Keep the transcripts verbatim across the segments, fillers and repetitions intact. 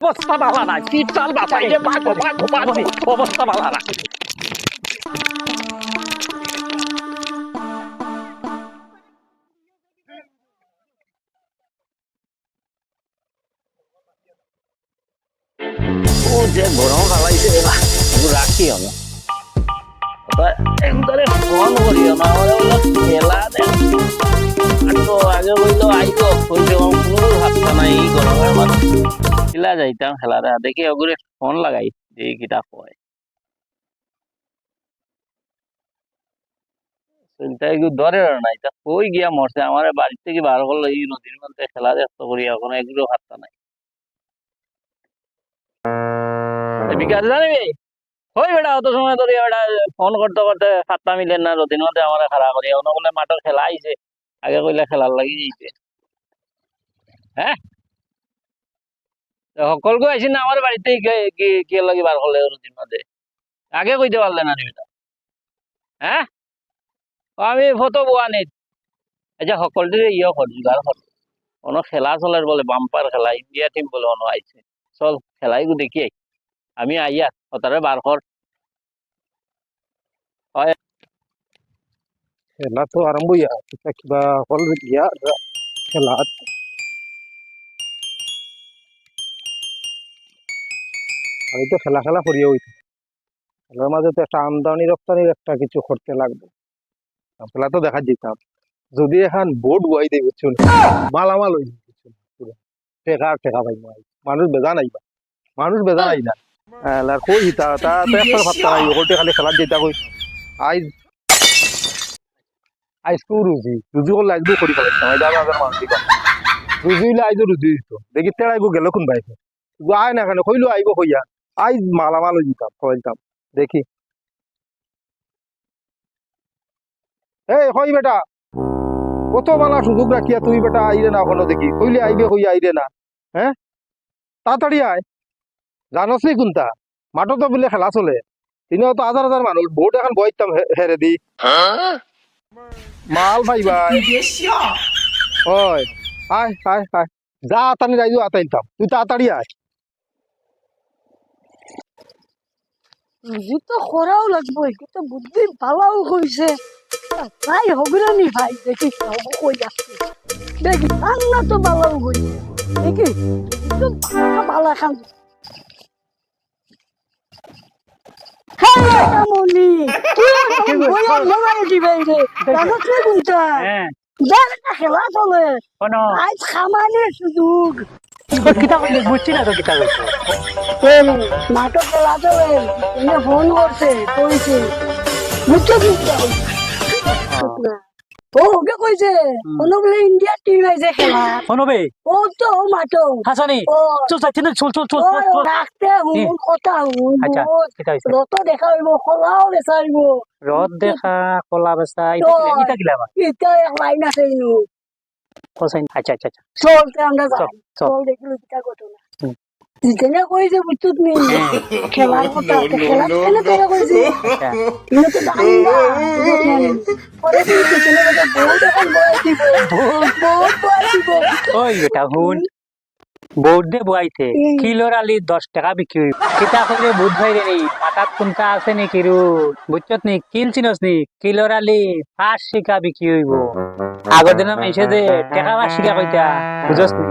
অবস্থা ভালা নাই, শীতকাল বাঁচাইলে ভাগো, ভাগো, ভাগো, অবস্থা ভালা নাই। ও যে গরম ফালাইছে রে বা, একটু রাখি আমি। ওটা একবারে ফোন করিও না, আমারে বললো খেলা দে। আর তো আগে বললো আইবো, কইছে আমার কোনো হাতটা নাই এই গরমে, আমার কিলা যাইতাম খেলা দে। দেখি ওগুরে ফোন লাগাই, দেখি কিতা কয়। চিন্তা এগু ধরে না, ইতা কই গিয়া মরছে? আমারে বাড়ি থাকি বার করলো এই নদীর মধ্যে খেলা দেখতো করি, এখন এগুলো হাতটা নাই। এ বিকাশ জানি বে? কই বেটা, অত সময় ধরি বেটা ফোন করতে করতে পাত্তা মিলে না, নদীর মধ্যে আমারে খাড়া করি, এখন বলে মাঠর খেলা আইছে, আগে কইলে খেলার লাগি যাইছে। হ্যাঁ? তো হকলগু আইছি না আমার বাড়িতে, কি, কি, কি লাগি বার করলে নদীর মধ্যে? আগে কইতে পারলে না নি বেটা? হ্যাঁ? ও আমি ফটো বুয়া নিত। আচ্ছা, হকলটিরে ইয়ে কর, জোগাড় কর। কোনো খেলা চলের বলে, বাম্পার খেলা, ইন্ডিয়া টিম বলে কোনো আইছে। চল, খেলাইগু দেখি আই। আমি আইয়া, ওতারে বার কর। হয়। খেলা তো আরম্ভ ইয়া, কিতা কিবা হল গিয়া খেলা। আমি তো খেলা খেলা করিয়া হইতো। খেলার মাঝে তো একটা আমদানি রপ্তানির একটা কিছু করতে লাগবে। খেলা তো দেখা দিতাম। যদি এখন বোর্ড বই দেই, বুঝছো নি? মালামাল হই, বুঝছো নি? পুরা। টেকা, টেকা ভাই, ভাই। মানুষ বেজা নাই বা। মানুষ বেজা নাই না। আহ, লা কই হিতা, তা তো একটা পাত্তা নাই, ওখানে খালি খেলার যেটা কই। আইজ, আইজ কেউ রুজি, রুজি করলে আইজ করি ফেলাইতাম, আইজ হাজার হাজার মানুষ দিবা। রুজি হইলে আইজ রুজি হইতো। দেখি তেড়াই গো গেল কোন বাইকে। গো আয় না কেন, কইলো আইব কইয়া। আইজ মালামাল হই দিতাম, খাওয়াইতাম। দেখি। এই, কই বেটা? কত বালা সুযোগ রাখিয়া তুই বেটা আইরে না, এখনো দেখি। কইলে আইবে, কই আইরে না। হ্যাঁ? তাড়াতাড়ি আয়। জানোস নি কোনটা? মাঠো তো বুলে খেলা চলে। তিনে তো হাজার হাজার মানুষ। বোর্ড এখন বইতাম হে-, হেরে দি। মাল ভাই ভাই। ওই, আয়, আয়, আয়। যা, তানি যাই, যা, তাইতাম। তুই তাড়াতাড়ি আয়। বুদ্ধি তো করাও লাগবো, একে তো বুদ্ধি ভালাও কইছে। ভাই, হগুরানি ভাই, দেখি কি হবো, কই যাচ্ছে। দেখি, রান্না তো ভালাও কইছে। দেখি, একদম ভালা, ভালা খান। হ্যাঁ, এটা মনি। কি কি বলবো? বইয়া মোবাইল দিবে রে। জানো কি কোনটা? হ্যাঁ। যার একটা খেলা চলে। কোনো? আজ খামানির সুযোগ। তোর কিতা কইলে? বুঝছি না তো কিতা কইলে। এই, মাঠো খেলা চলে। এনে ফোন করছে, কইছে। বুঝছো কি? ও, ওকে কইছে। হুম। কোনো বলে ইন্ডিয়ার টিম আইছে খেলা। কোনো বে? ও তো, ও মাঠো। হাসানি। ও। চল, চল, চল, চল, চল, ও, চল, চল। রাখতে হুন, কি? কথা হুন, আচ্ছা, বুঝ। কিতা হইছে? রত দেখা হইব, খোলাও বেচা হইব। রদ দেখা, কলা বেচা, ইটা কিলা, তো, ইটা কিলা আবার? ইটা এক লাইন আছে ইনু। কোথায়? আচ্ছা, আচ্ছা, আচ্ছা। চল, তে আমরা যাই। চল, চল। চল, দেখি কিতা ঘটনা। হুম। যেখানে কইছে বুঝছত নি? হ্যাঁ। খেলার কথা, no, no, খেলার no, কেন no। তোরা কইছে? আচ্ছা। ইনো তো জানি না, বুঝছত না নি? পরে তুই যেখানে বলতে বউ যখন বয়স দিব। বউ? বউ বয়স দিব। ওই বেটা, হুন। হুম। ভোট দে বুয়াইতে, হুম। কিলোর আলি দশ টেকা বিক্রি অইবো। কিতা কইলে বুঝ পাইরে নি, মাথাত কুন্তা আছে নি কিরু, বুঝছত নি, কিল চিনস নি, কিলোর আলি পাঁচ টেকা বিক্রি অইবো। আগর দিনর মাইনষে যে টেকা পাঁচ টেকা কইতা, বুঝছ নি?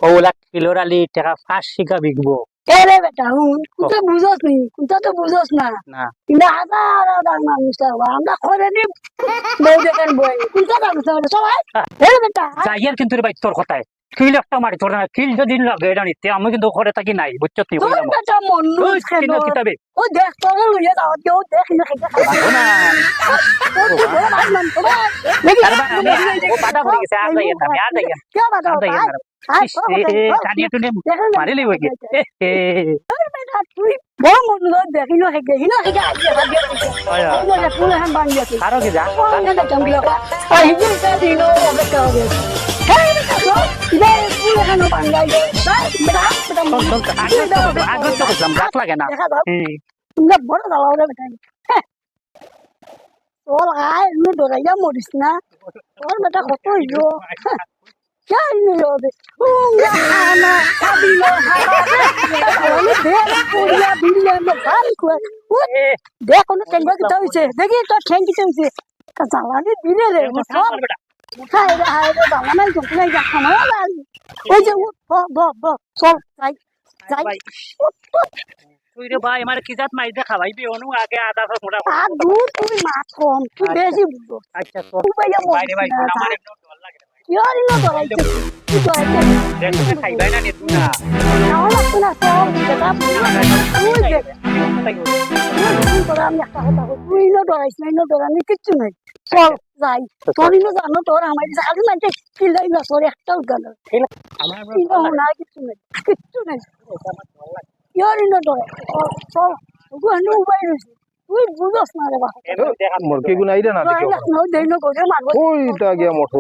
অউলা কিলোর আলি টেকা পাঁচ টেকা বিকবো। এ রে বেটা, হুন, কুন্তা বুঝছ নি, কুন্তা তো বুঝছ না। না। ইলা হাজার হাজার মানুষ থাকবো, আমরা করে নি, বউ দেখেন বই, কুন্তা জানছ না, সবাই। এ রে বেটা, যাইয়ার কিন্তু রে ভাই তোর কথায়। কিল একটা মারি তোর না, কিল যদি লাগে এটা নিতে, আমি কিন্তু ঘরে থাকি নাই, বুঝছত নি? তোর কইলাম। বেটা মন ওই, নুস কেন? কিতা, কিতা বে? ও দেখ, তোরে লইয়া যাও, কেউ দেখ, ইনো খেতে খাবে। ও না। ও তুই ঘরে ভাই মান, ও ভাই। দেখি, আরে ভাই, আমি, ও বাধা পড়ে গেছে, আর যাইয়েন না, আমি আর যাইয়েন না। কে বাধা আর যাইয়েন ভাই? না। আর ইস, তোর এ, কথা, এ, তোর কানিয়া টুনে দেখেন না। মারি লইব কি? এ, এ। তোর বেটা, তুই বড় মন নুস দেখ, ইনো খেতে, ইনো খেতে আইছে, ভাগ্য। হয়, হয়। ইনো যে ফুল এখন বান্ধি আছে। আরো কি যা? ও, ইনো দেখতাম কি লাগা? আর হিজি দিন ও অপেক্ষা হবে। হে, বেটা, তো, ইনো ফুল এখন বান্ধি আছে। ভাই, বেটা, বেটা, চল, চল, চল। আগে তো, আগে তো করলাম, রাত লাগে না। দেখা যাও। হুম। তোমরা বড় দালাল রে বেটা। হ্যাঁ। চল আয়, এমনি ডরাইয়া মরিস না। তোর বেটা কত হইল? কেন নিল রে? উঙ্গা হানা, হাবিলো হানা রে। আমি দেখ, পুড়িয়া বিলে মে গান কর। ও, দেখ, কোনো ঠেঙ্গা কিতা হইছে? দেখি, তোর ঠেং কিতা হইছে? তা জ্বালানি দিলে রে, চল। হায় রে, হায় রে, জ্বালানি তো নাই, যা, খানা জ্বালানি। ওই যে, উঠ, ব, ব, ব, চল, যাই, যাই। ভাই। উঠ, উঠ। তুই রে ভাই, আমার কি জাত মাইর দে খাওয়াইবি? অনু আগে আধা সব মোটা করে। আর দূর, তুই মাত কম, তুই আচ্ছা। বেশি বুঝো। আচ্ছা, চল। তুই ভাই, ভাই রে ভাই, মন আমার না। একটু ডর লাগে রে ভাই। কি আর ইনো ডরাইতে? তুই ডরাইতে? দেখ, তুই খাইবাই না রে, তুই না। খাওয়া লাগতো না, তো যেটা বুঝো, তুই দেখ। তুই, তুই তোরা আমি একটা কথা কই, তুই ইনো ডরাইস না, ইনো ডরানি কিচ্ছু নাই। চল, যাই। তোর ইনো জানো, তোর আমার ইনো খালি মানছে, কিলাই না, তোর একটাও জানো। আমার ইনো না, কিচ্ছু নাই, কিচ্ছু নাই। কি আর ইনো ডরাই? চল, চল। ওগু হানু উবাই রইছে। তুই বুঝস না রে বাবা। মুরগি গুনাইরে না দেখো। না, দেই না করে মারবো। ওই তা গিয়া মঠো।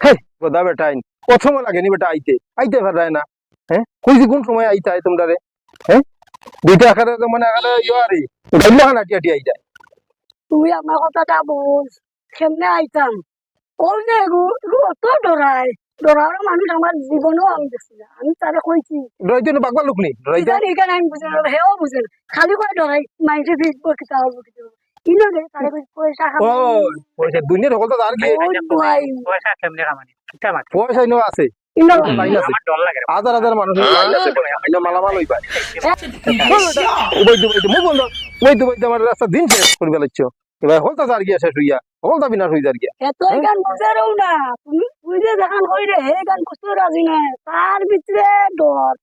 হে, গদা বেটাইন। কত সময় লাগে নি বেটা আইতে? আইতে পারে না। হ্যাঁ? কইছি কোন সময় আইতে হয় তোমরা রে? হ্যাঁ? দুইটা আকারে তো মানে আকারে ইয়ে আরে। গাইল্লা খান আটি আটি আইতে হয়। তুই আমার কথাটা বুঝ। কেমনে আইতাম? ওই যে এগু, এগু অত ডরায়। ডরাওয়ালা মানুষ আমার জীবনেও আমি দেখছি না। আমি তারে কইছি। ডরাইতে না বাগবার লোক নেই। ডরাইতে। ইদার এখানে আমি বুঝি না, হেও বুঝে না। খালি কয় ডরাই, মাইনষে ফিরবো কিতা হবো কিতা হবো। ইনো রে, তারে কই পয়সা খাবো। ও, পয়সা দুনিয়ার হকল তো আর কি? ওই ভাই। পয়সা কেমনে কামানি? কিতা মাত? পয়সা ইনো আছে। ইনো। লাইন আছে। আমার ডর লাগে রে। হাজার হাজার মানুষ লাইন আছে। ইনো মালামাল হইবা। হ্যাঁ। উবাই দুবাই তো, মুখ বন্ধ। উবাই দুবাই তো আমার রাস্তা দিন শেষ করিবা লাগছো। এবার হকলতা যার গিয়া শেষ হইয়া, হকলতা বিনাশ হই যার গিয়া। এত হ্যাঁ? গান বুঝারও না। তুমি, তুই যে গান কই রে, হে গান বুঝতে রাজি না। তার ভিতরে ডর।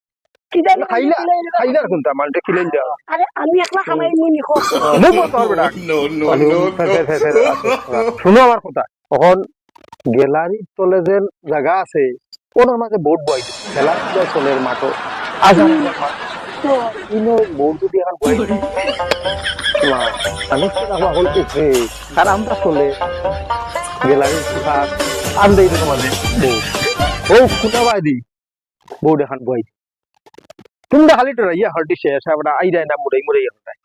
কি জানি খাইলা, কিলাই রে। খাইলার কোনটা? মালটা কিলাই দেওয়া? আরে, আমি একলা খামাই মুনি খো। মুখ বন্ধ করবে না। No, no, no, no। ফের, ফের, ফের, ফের, আচ্ছা, আচ্ছা। শুনো আমার কথা। এখন গ্যালারির তলে যে জায়গা আছে, ওনার মাঝে বোর্ড বয়, খেলাধুলা চলের মাঠও। আচ্ছা, ইনো বোর্ড যদি এখন বয়, না, আমি তো রাখবা হল উপরে, আর আমরা চলে গ্যালারির সুপার, আন্দে এরকম আছে বোর্ড। ও, খুঁটা বায়দি, বোর্ড এখন বয়। তোমরা খালি ডরাইয়া হরটি শেষ, আমরা আইরাই না, মুড়াই মুড়াই হরটাই।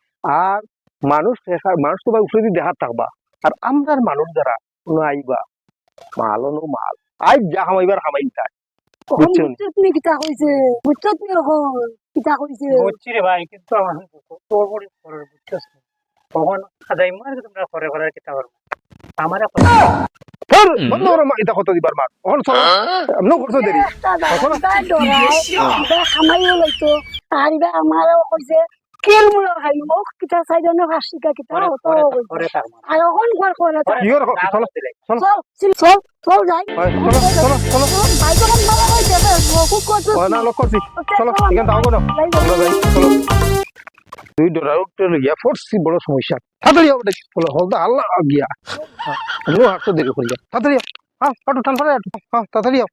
আর মানুষ শেষ, আর মানুষ তো ভাই উপরেদি দেখাত থাকবা। আর আমরার মানুষ যারা, কোনো আইবা, মাল অনু মাল। আই যা হামাইবার হামাই তাই। কখন বুঝছো নি? বুঝছস নি কিতা কইছে? বুঝছস নি কখন কিতা কইছে? বুঝছি রে ভাই, কিন্তু আমার তোর বড় খরচ বুঝছস নি? কখন খাজাই মার তোমরা করে করে কিতা করবে? আমারে কথা ধর, বন্ধ করো মা, এটা কত দিবার মার। অখন চলো। হ্যাঁ? এমন করছো দেরি। একটা দাঁড়ান, চলো। তাই ডরায়, এটা খামাইও লইতো। আর এটা আমারও কইছে, কেল মুলো খাই, ও কিতা চাই জানো, ফাঁসি কা কিতা, করে, অত করে, কইছে। করে তার মানে। আর অখন কর, করে তার। কি ওর, চলো, চলো, চলো। চল, চল, চল, চল, যাই। হয়, চলো, চলো, চলো। চল, ভাই, যখন ভালো হয়ে যাবে, ও খুব করছে। হয় না, লক করছি। ওকে, চলো, চলো। এখান দাও, করো। যাই, যাই। চলো, যাই, চলো। দুই ডলার উঠতে লইয়া পড়ছি, বড় সমস্যা। তাড়াতাড়ি আও বেটা, চলো, হলদা আল্লাহ গিয়া। আমিও হাঁটতে দেরি করি। তাড়াতাড়ি আও। হ্যাঁ, হাঁটো, টান ফাড়ে হাঁটো। হ্যাঁ, তাড়াতাড়ি আও।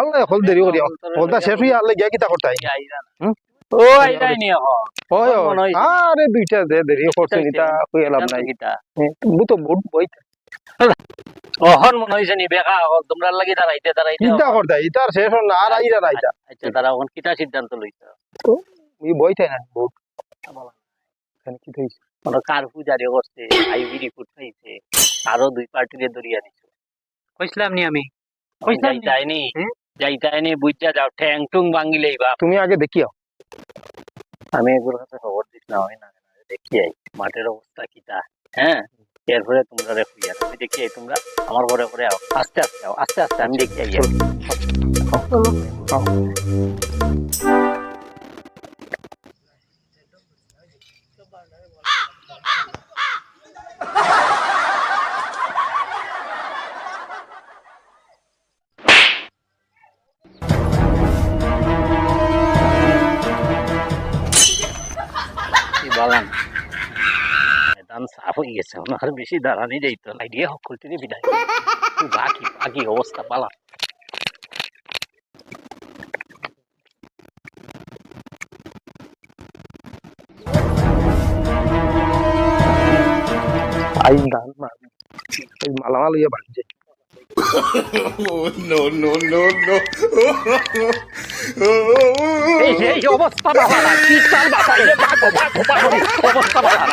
আল্লাহ, হল দেরি করি আও। হলদা শেষ হইয়া আল্লাহ গিয়া কিতা করতে আই? হুম? ও, আইরাই নি এখন। ওই, ওই। মনে হইছে। আরে, দুইটা যে দেরি করছে, কিতা নিতা হইছে? কই এলাম নাই। কিতা? হ্যাঁ, তুমি তো বুট বই। অখন মনে হইছে নি বেকা অকল, তোমরার লাগি দাঁড়াইতে, দাঁড়াইতে কিতা অখন। করতে? ইতার শেষ হল না, আর আইরা না ইতা। আচ্ছা, তারা অখন কিতা সিদ্ধান্ত লইছে? তো, এই বই তাই না, বুট। কেন, কি হইছে? মানে কারফিউ জারি করছে, আইবি রিপোর্ট পাইছে, আরো দুই পার্টিরে ধরিয়া নিছে। কইছিলাম নি আমি? কইছিলাম নি? যাইতায় নি? হুম? যাইতায় নি, বুঝা যাও, ঠ্যাং টুং ভাঙিলেই বা। তুমি আগে দেখিও। আমি এগুর কাছে খবর দিস না, আমি না, না, দেখি আই, মাঠের অবস্থা কিতা, হ্যাঁ? এরপরে তোমরা দেখো ইয়ার, আমি দেখি আই, তোমরা আমার ঘরে ঘরে আও, আস্তে আস্তে আও, আস্তে আস্তে আমি দেখি আই। চলো, আও। কি বালান? ময়দান সাফ হয়ে গেছে, এখন আর বেশি দাঁড়ানি যাইতো না। আইডিয়া হক খুলতে দিবি না। বাকি, বাকি অবস্থা বালা। আইন দান মা, এই মালামাল ইয়ে বাড়ছে। Oh, no, no, no, no। এই, এই অবস্থা বাবা, কি চাল বাবা, এই যে বাবা, বাবা, বাবা, অবস্থা বাবা।